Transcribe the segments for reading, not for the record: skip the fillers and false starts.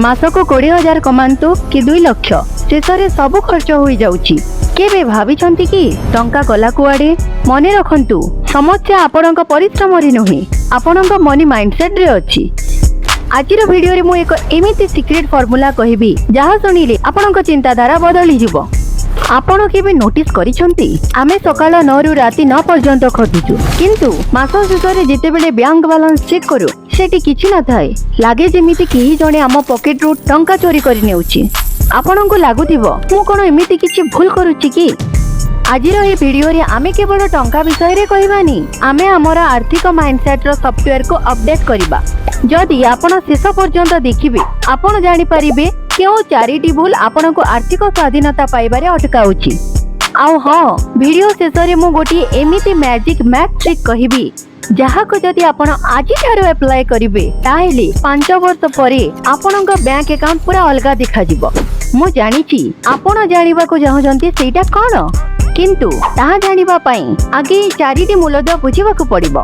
ମାସକୁ 20,000 କମାନ୍ତୁ କି 2 ଲକ୍ଷ, ଶେଷରେ ସବୁ ଖର୍ଚ୍ଚ ହୋଇଯାଉଛି। କେବେ ଭାବିଛନ୍ତି କି ଟଙ୍କା ଗଲା କୁଆଡ଼େ? ମନେ ରଖନ୍ତୁ, ସମସ୍ୟା ଆପଣଙ୍କ ପରିଶ୍ରମରେ ନୁହେଁ, ଆପଣଙ୍କ ମନି ମାଇଣ୍ଡସେଟ୍ରେ ଅଛି। ଆଜିର ଭିଡିଓରେ ମୁଁ ଏକ ଏମିତି ସିକ୍ରେଟ ଫର୍ମୁଲା କହିବି, ଯାହା ଶୁଣିଲେ ଆପଣଙ୍କ ଚିନ୍ତାଧାରା ବଦଳିଯିବ। ଆପଣ କେବେ ନୋଟିସ୍ କରିଛନ୍ତି, ଆମେ ସକାଳ 9ରୁ ରାତି 9 ପର୍ଯ୍ୟନ୍ତ ଖଟୁଛୁ, କିନ୍ତୁ ମାସ ଶେଷରେ ଯେତେବେଳେ ବ୍ୟାଙ୍କ ବାଲାନ୍ସ ଚେକ୍ କରୁ, ସେଠି କିଛି ନଥାଏ। ଲାଗେ ଯେମିତି କେହି ଜଣେ ଆମ ପକେଟରୁ ଟଙ୍କା ଚୋରି କରି ନେଉଛି। ଆପଣଙ୍କୁ ଲାଗୁଥିବ, ମୁଁ କଣ ଏମିତି କିଛି ଭୁଲ କରୁଛି କି? ଆଜିର ଏହି ଭିଡିଓରେ ଆମେ କେବଳ ଟଙ୍କା ବିଷୟରେ କହିବାନି, ଆମେ ଆମର ଆର୍ଥିକ ମାଇଣ୍ଡସେଟ୍ର ସଫ୍ଟୱେରକୁ ଅପଡେଟ୍ କରିବା। ଯଦି ଆପଣ ଶେଷ ପର୍ଯ୍ୟନ୍ତ ଦେଖିବେ, ଆପଣ ଜାଣିପାରିବେ କେଉଁ ଚାରିଟି ଭୁଲ ଆପଣଙ୍କୁ ଆର୍ଥିକ ସ୍ୱାଧୀନତା ପାଇବାରେ ଅଟକାଉଛି। ଆଉ ହଁ, ଭିଡିଓ ଶେଷରେ ମୁଁ ଗୋଟିଏ ଏମିତି ମ୍ୟାଜିକ୍ ମ୍ୟାଥ୍ ଟ୍ରିକ୍ କହିବି, ଯାହାକୁ ଯଦି ଆପଣ ଆଜିଠାରୁ ଆପ୍ଲାଏ କରିବେ, ତାହେଲେ 5 ବର୍ଷ ପରେ ଆପଣଙ୍କ ବ୍ୟାଙ୍କ ଆକାଉଣ୍ଟ ପୁରା ଅଲଗା ଦେଖାଯିବ। ମୁଁ ଜାଣିଛି ଆପଣ ଜାଣିବାକୁ ଚାହୁଁଛନ୍ତି ସେଇଟା କଣ, କିନ୍ତୁ ତାହା ଜାଣିବା ପାଇଁ ଆଗେ ଏଇ ଚାରିଟି ମୂଳଦୁଆ ବୁଝିବାକୁ ପଡ଼ିବ।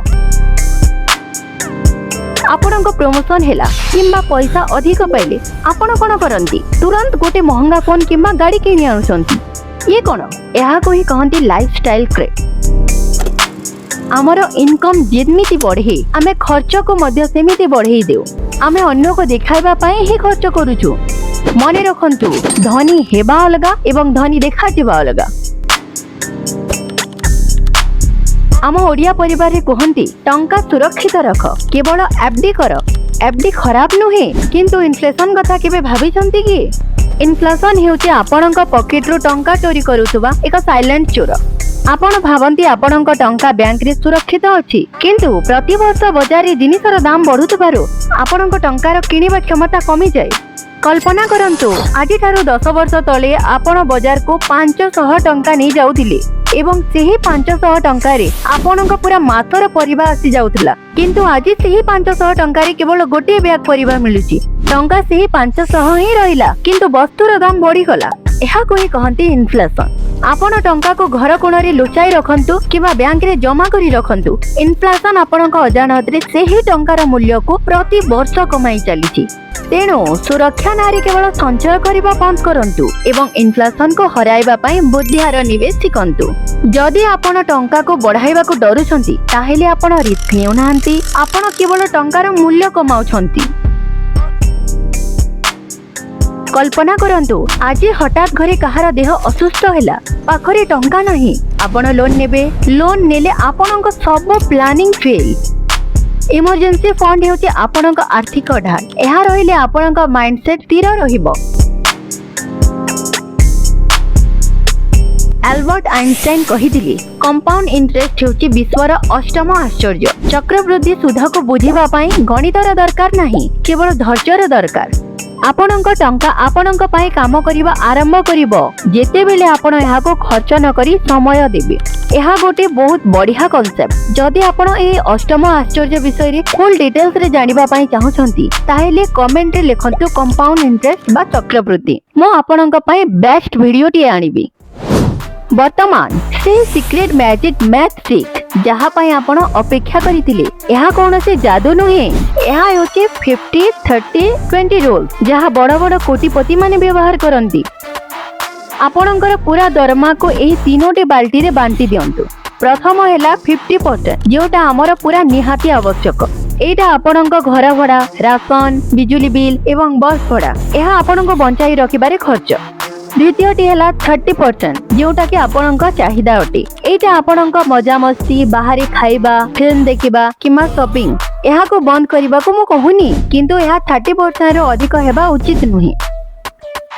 ଆପଣଙ୍କ ପ୍ରମୋସନ ହେଲା କିମ୍ବା ପଇସା ଅଧିକ ପାଇଲେ ଆପଣ କଣ କରନ୍ତି? ତୁରନ୍ତ ଗୋଟେ ମହଙ୍ଗା ଫୋନ କିମ୍ବା ଗାଡ଼ି କିଣି ଆଣୁଛନ୍ତି। ଇଏ କଣ? ଏହାକୁ ହିଁ କହନ୍ତି ଲାଇଫ ଷ୍ଟାଇଲ କ୍ରିପ୍। ଆମର ଇନକମ୍ ଯେମିତି ବଢ଼େ, ଆମେ ଖର୍ଚ୍ଚକୁ ମଧ୍ୟ ସେମିତି ବଢ଼େଇ ଦେଉ। ଆମେ ଅନ୍ୟକୁ ଦେଖାଇବା ପାଇଁ ହିଁ ଖର୍ଚ୍ଚ କରୁଛୁ। ମନେ ରଖନ୍ତୁ, ଧନୀ ହେବା ଅଲଗା ଏବଂ ଧନୀ ଦେଖାଯିବା ଅଲଗା। ଆମ ଓଡ଼ିଆ ପରିବାରରେ କୁହନ୍ତି, ଟଙ୍କା ସୁରକ୍ଷିତ ରଖ, କେବଳ ଏଫଡି କର। ଏଫଡି ଖରାପ ନୁହେଁ, କିନ୍ତୁ ଇନଫ୍ଲେସନ କଥା କେବେ ଭାବିଛନ୍ତି କି? ଇନଫ୍ଲେସନ ହେଉଛି ଆପଣଙ୍କ ପକେଟରୁ ଟଙ୍କା ଚୋରି କରୁଥିବା ଏକ ସାଇଲେଣ୍ଟ ଚୋର। ଆପଣ ଭାବନ୍ତି ଆପଣଙ୍କ ଟଙ୍କା ବ୍ୟାଙ୍କରେ ସୁରକ୍ଷିତ ଅଛି, କିନ୍ତୁ ପ୍ରତିବର୍ଷ ବଜାରରେ ଜିନିଷର ଦାମ ବଢୁଥିବାରୁ ଆପଣଙ୍କ ଟଙ୍କାର କିଣିବା କ୍ଷମତା କମିଯାଏ। କଳ୍ପନା କରନ୍ତୁ, ଆଜିଠାରୁ 10 ବର୍ଷ ତଳେ ଆପଣ ବଜାରକୁ 500 ଟଙ୍କା ନେଇ ଯାଉଥିଲେ ଏବଂ ସେହି 500 ଟଙ୍କାରେ ଆପଣଙ୍କ ପୁରା ମାସର ପରିବା ଆସି ଯାଉଥିଲା। କିନ୍ତୁ ଆଜି ସେହି 500 ଟଙ୍କାରେ କେବଳ ଗୋଟିଏ ବ୍ୟାଗ ପରିବା ମିଳୁଛି। ଟଙ୍କା ସେହି 500 ହିଁ ରହିଲା, କିନ୍ତୁ ବସ୍ତୁର ଦାମ ବଢିଗଲା। ଏହାକୁ ହିଁ କହନ୍ତି ଇନଫ୍ଲେସନ। ଆପଣ ଟଙ୍କାକୁ ଘର କୋଣରେ ଲୁଚାଇ ରଖନ୍ତୁ କିମ୍ବା ବ୍ୟାଙ୍କରେ ଜମା କରି ରଖନ୍ତୁ, ଇନଫ୍ଲେସନ ଆପଣଙ୍କ ଅଜାଣତରେ ସେହି ଟଙ୍କାର ମୂଲ୍ୟକୁ ପ୍ରତି ବର୍ଷ କମାଇ ଚାଲିଛି। ତେଣୁ ସୁରକ୍ଷା ନାଁରେ କେବଳ ସଞ୍ଚୟ କରିବା ବନ୍ଦ କରନ୍ତୁ ଏବଂ ଇନଫ୍ଲେସନକୁ ହରାଇବା ପାଇଁ ବୁଦ୍ଧିଆର ନିବେଶ ଶିଖନ୍ତୁ। ଯଦି ଆପଣ ଟଙ୍କାକୁ ବଢାଇବାକୁ ଡରୁଛନ୍ତି, ତାହେଲେ ଆପଣ ରିସ୍କ ନେଉନାହାନ୍ତି, ଆପଣ କେବଳ ଟଙ୍କାର ମୂଲ୍ୟ କମାଉଛନ୍ତି। କଳ୍ପନା କରନ୍ତୁ, ଆଜି ହଠାତ୍ ଘରେ କାହାର ଦେହ ଅସୁସ୍ଥ ହେଲା। ପାଖରେ ଟଙ୍କା ନାହିଁ। ଆପଣ ଲୋନ୍ ନେବେ। ଲୋନ୍ ନେଲେ ଆପଣଙ୍କ ସବୁ ପ୍ଲାନିଂ ଫେଲ୍। ଇମର୍ଜେନ୍ସି ଫଣ୍ଡ ହେଉଛି ଆପଣଙ୍କ ଆର୍ଥିକ ଢାଲ। ଏହା ରହିଲେ ଆପଣଙ୍କ ମାଇଣ୍ଡସେଟ୍ ସ୍ଥିର ରହିବ। ଆଲବର୍ଟ ଆଇନଷ୍ଟାଇନ କହିଥିଲେ, କମ୍ପାଉଣ୍ଡ ଇଣ୍ଟରେଷ୍ଟ ହେଉଛି ବିଶ୍ୱର ଅଷ୍ଟମ ଆଶ୍ଚର୍ଯ୍ୟ। ଚକ୍ରବୃଦ୍ଧି ସୁଧକୁ ବୁଝିବା ପାଇଁ ଗଣିତର ଦରକାର ନାହିଁ, କେବଳ ଧୈର୍ଯ୍ୟର ଦରକାର। ଆପଣଙ୍କ ଟଙ୍କା ଆପଣଙ୍କ ପାଇଁ କାମ କରିବା ଆରମ୍ଭ କରିବ, ଯେତେବେଳେ ଆପଣ ଏହାକୁ ଖର୍ଚ୍ଚ ନ କରି ସମୟ ଦେବେ। ଏହା ଗୋଟେ ବହୁତ ବଢିଆ କନସେପ୍ଟ। ଯଦି ଆପଣ ଏହି ଅଷ୍ଟମ ଆଶ୍ଚର୍ଯ୍ୟ ବିଷୟରେ ଫୁଲ୍ ଡିଟେଲ୍ସରେ ଜାଣିବା ପାଇଁ ଚାହୁଁଛନ୍ତି, ତାହେଲେ କମେଣ୍ଟରେ ଲେଖନ୍ତୁ କମ୍ପାଉଣ୍ଡ ଇଣ୍ଟରେଷ୍ଟ ବା ଚକ୍ରବୃଦ୍ଧି। ମୁଁ ଆପଣଙ୍କ ପାଇଁ ବେଷ୍ଟ ଭିଡିଓଟିଏ ଆଣିବି। ବର୍ତ୍ତମାନ ସେ ସିକ୍ରେଟ ମ୍ୟାଜିକ୍ ମ୍ୟାଥ୍ ଟ୍ରିକ୍, ଯାହା ପାଇଁ ଆପଣ ଅପେକ୍ଷା କରିଥିଲେ। ଏହା କୌଣସି ଯାଦୁ ନୁହେଁ। ଏହା ହେଉଛି 50-30-20 ରୁଲ୍, ଯାହା ବଡ଼ ବଡ଼ କୋଟିପତି ମାନେ ବ୍ୟବହାର କରନ୍ତି। ଆପଣଙ୍କର ପୁରା ଦରମାକୁ ଏହି ତିନୋଟି ବାଲ୍ଟିରେ ବାଣ୍ଟି ଦିଅନ୍ତୁ। ପ୍ରଥମ ହେଲା 50%, ଯେଉଁଟା ଆମର ପୁରା ନିହାତି ଆବଶ୍ୟକ। ଏଇଟା ଆପଣଙ୍କ ଘର ଭଡ଼ା, ରାସନ, ବିଜୁଳି ବିଲ୍ ଏବଂ ବସ୍ ଭଡ଼ା। ଏହା ଆପଣଙ୍କୁ ବଞ୍ଚାଇ ରଖିବାରେ ଖର୍ଚ୍ଚ। ଦ୍ୱିତୀୟଟି ହେଲା 30%, ଯେଉଁଟା କି ଆପଣଙ୍କ ଚାହିଦା ଅଟେ। ଏଇଟା ଆପଣଙ୍କ ମଜାମସ୍ତି, ବାହାରେ ଖାଇବା, ଫିଲ୍ମ ଦେଖିବା କିମ୍ବା ସପିଂ। ଏହାକୁ ବନ୍ଦ କରିବାକୁ ମୁଁ କହୁନି, କିନ୍ତୁ ଏହା 30%ରୁ ଅଧିକ ହେବା ଉଚିତ ନୁହେଁ।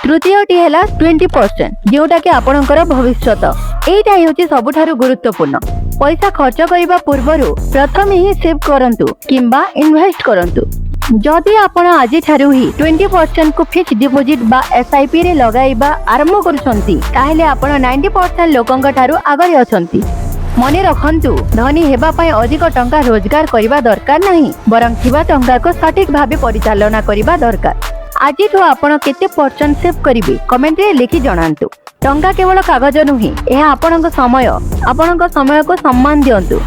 ତୃତୀୟଟି ହେଲା 20%, ଯେଉଁଟା କି ଆପଣଙ୍କର ଭବିଷ୍ୟତ। ଏଇଟା ହେଉଛି ସବୁଠାରୁ ଗୁରୁତ୍ୱପୂର୍ଣ୍ଣ। ପଇସା ଖର୍ଚ୍ଚ କରିବା ପୂର୍ବରୁ ପ୍ରଥମେ ହିଁ ସେଭ୍ କରନ୍ତୁ କିମ୍ବା ଇନଭେଷ୍ଟ କରନ୍ତୁ। ଯଦି ଆପଣ ଆଜିଠାରୁ ହିଁ 20%କୁ ଫିକ୍ସ ଡିପୋଜିଟ୍ ବା ଏସ୍ଆଇପି ରେ ଲଗାଇବା ଆରମ୍ଭ କରୁଛନ୍ତି, ତାହେଲେ ଆପଣ 90% ଲୋକଙ୍କ ଠାରୁ ଆଗରେ ଅଛନ୍ତି। ମନେ ରଖନ୍ତୁ, ଧନୀ ହେବା ପାଇଁ ଅଧିକ ଟଙ୍କା ରୋଜଗାର କରିବା ଦରକାର ନାହିଁ, ବରଂ ଥିବା ଟଙ୍କାକୁ ସଠିକ ଭାବେ ପରିଚାଳନା କରିବା ଦରକାର। ଆଜିଠୁ ଆପଣ କେତେ ପରସେଣ୍ଟ ସେଭ୍ କରିବେ, କମେଣ୍ଟରେ ଲେଖି ଜଣାନ୍ତୁ। ଟଙ୍କା କେବଳ କାଗଜ ନୁହେଁ, ଏହା ଆପଣଙ୍କ ସମୟ। ଆପଣଙ୍କ ସମୟକୁ ସମ୍ମାନ ଦିଅନ୍ତୁ।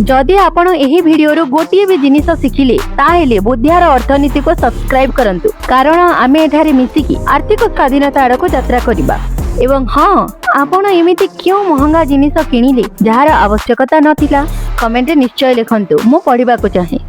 ଯଦି ଆପଣ ଏହି ଭିଡିଓରୁ ଗୋଟିଏ ବି ଜିନିଷ ଶିଖିଲେ, ତାହେଲେ ବୁଦ୍ଧିଆର ଅର୍ଥନୀତିକୁ ସବସ୍କ୍ରାଇବ କରନ୍ତୁ, କାରଣ ଆମେ ଏଠାରେ ମିଶିକି ଆର୍ଥିକ ସ୍ୱାଧୀନତା ଆଡ଼କୁ ଯାତ୍ରା କରିବା। ଏବଂ ହଁ, ଆପଣ ଏମିତି କେଉଁ ମହଙ୍ଗା ଜିନିଷ କିଣିଲେ ଯାହାର ଆବଶ୍ୟକତା ନଥିଲା? କମେଣ୍ଟରେ ନିଶ୍ଚୟ ଲେଖନ୍ତୁ, ମୁଁ ପଢ଼ିବାକୁ ଚାହେଁ।